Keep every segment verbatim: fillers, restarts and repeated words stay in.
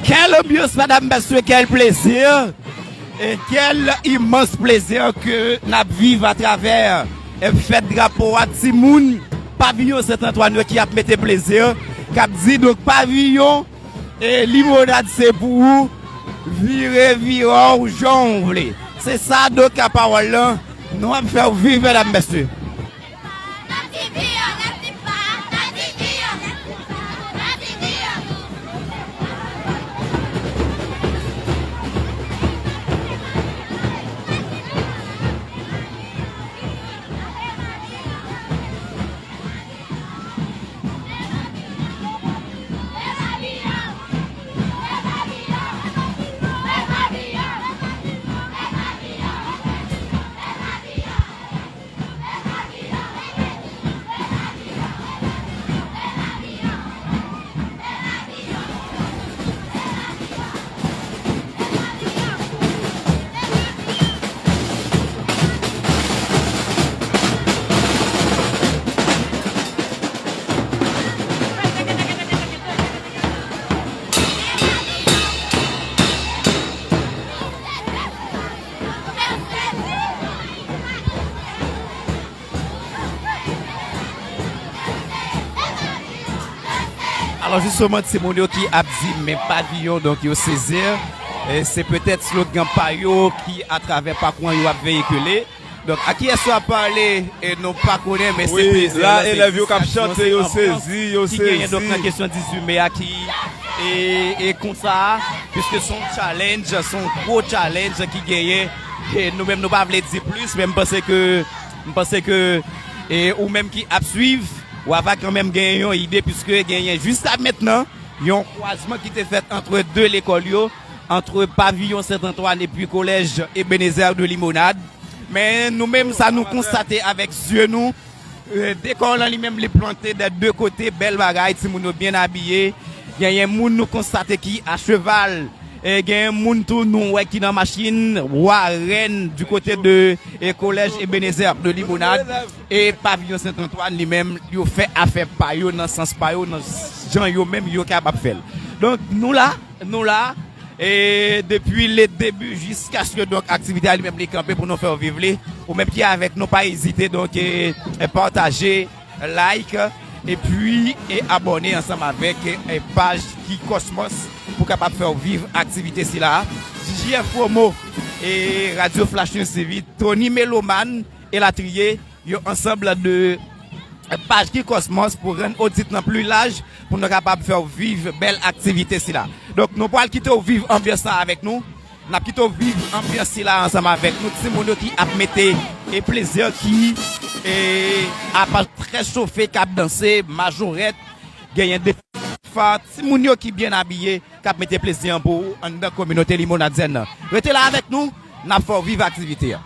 Quelle ambiance, madame, mesye, quel plaisir! E quel immense plaisir ke n ap viv atravè, e, fèt drapo a, timoun paviyon Sent Antwàn yo ki ap mete plezi, k ap di, donk, paviyon, e, Limonad se pou ou, vire, vire w jan w vle. Se sa, donk, a pawòl lan, nou ap fè w viv, medam, mesye. Alò, jisteman, timoun yo ki ap di men paviyon, donk, yo sezi, e se petèt slogan pa yo ki, atravè pakou an, yo ap veyikile. Donk, a kiyès yo ap pale, e nou pa konnen, men se wi, plezi, la, se elèv yo k ap satisfaksyon, chante, se yo anbyans sezi, yo ki genyen, donk, sezi nan kesyon dizuit me a ki, e, e konsa, piske se yon challenge, se yon gwo challenge ki genyen, e nou menm nou pa vle di plis, men m panse ke, m panse ke, e ou menm ki ap swiv, w ava kanmenm genyen yon ide, piske genyen jiska mentnan yon kwazman ki te fèt ant de lekòl yo, ant paviyon Sent Antwàn epi kolèj Ebenezer de Limonad. Men nou menm, sa nou konstate avèk zye nou, e, dekò lan li menm li plante de de kote, bèl bagay, timoun yo byen abiye. Genyen moun nou konstate ki a cheval, e genyen moun tou nou wè ki nan machin, wa, rèn, di kote de, e, kolèj Ebenezer de Limonad, e paviyon Sent Antwàn li menm, yo fè afè pa yo, nan sans pa yo, nan jan yo menm yo kapab fè l. Donk, nou la, nou la, e depi le debi jiskaske, donk, aktivite a li menm li kanpe pou nou fè w viv li. Ou menm ki avèk nou, pa ezite, donk, e, e pataje, like, epi, e abòne ansanm avèk, e, paj Ki Kòsmòs pou kapab fè w viv aktivite sila. J J F Promo, e, Radyo Flash News T V, Tony Meloman, elatriye, yon ansanm de paj Ki Kòsmòs pou rann odit lan pli laj, pou nou kapab fè w viv bèl aktivite sila. Donk, nou pral kite w viv anbyans la avèk nou. N ap kite w viv anbyans sila ansanm avèk nou. Timoun yo ki ap mete, e, plezi, ki, e, ap trè chofe, k ap danse, majorèt, genyen de fa, timoun yo ki byen abiye, k ap mete plezi an pou ou anndan kominote Limonadyèn nan. Rete la avèk nou, n ap fè w viv aktivite a.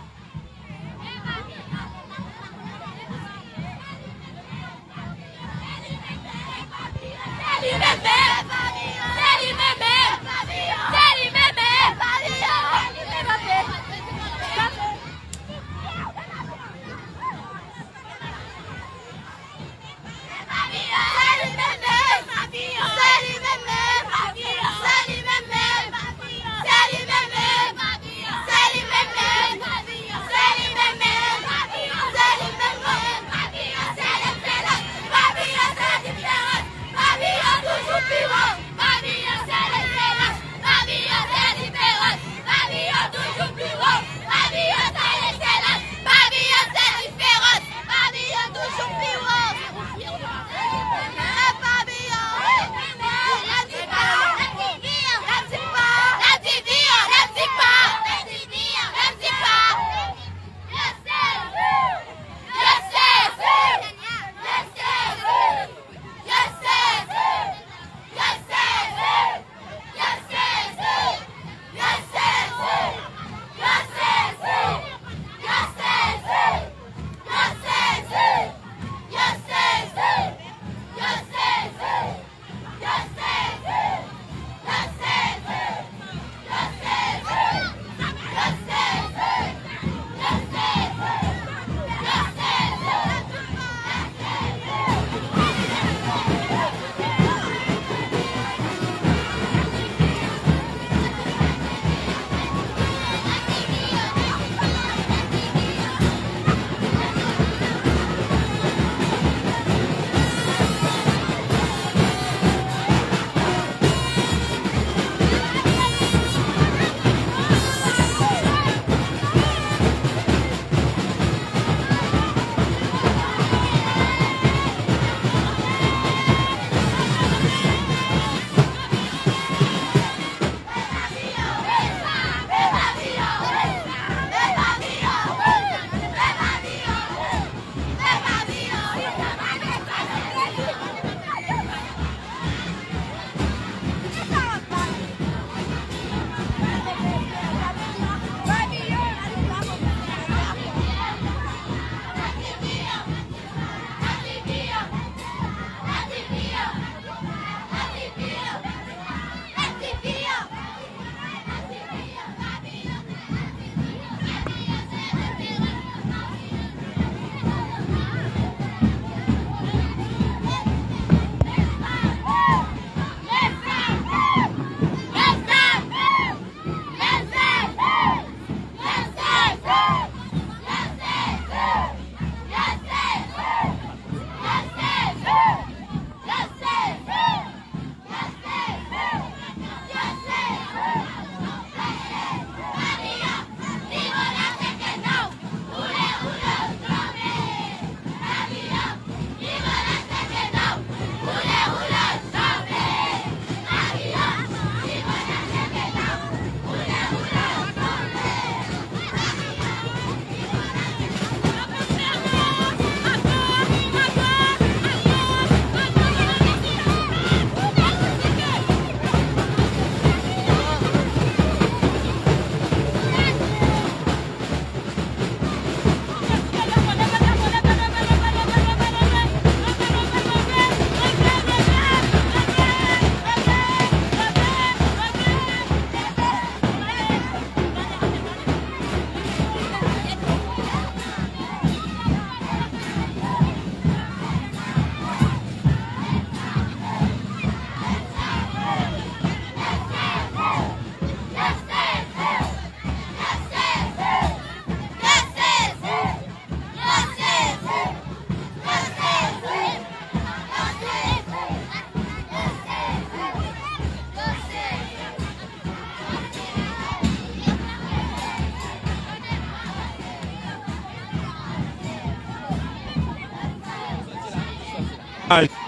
Avèk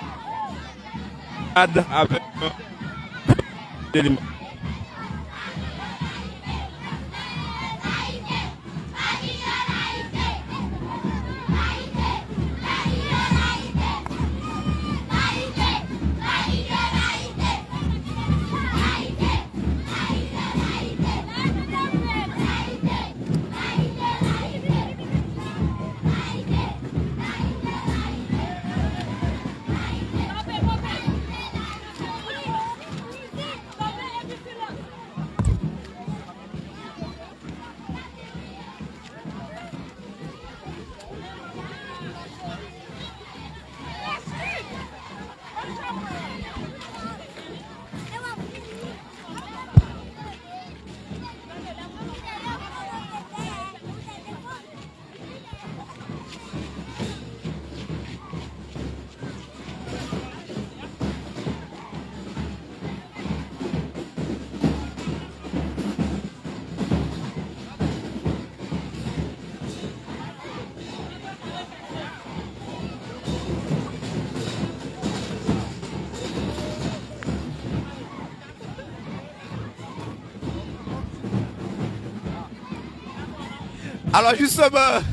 Alò, jisteman,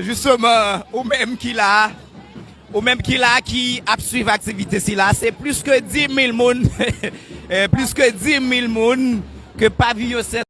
jisteman, ou menm ki la, ou menm ki la, ki ap swiv aktivite sila, se plis ke dis mil moun, eh, plis ke dis mil moun ke paviyon Sent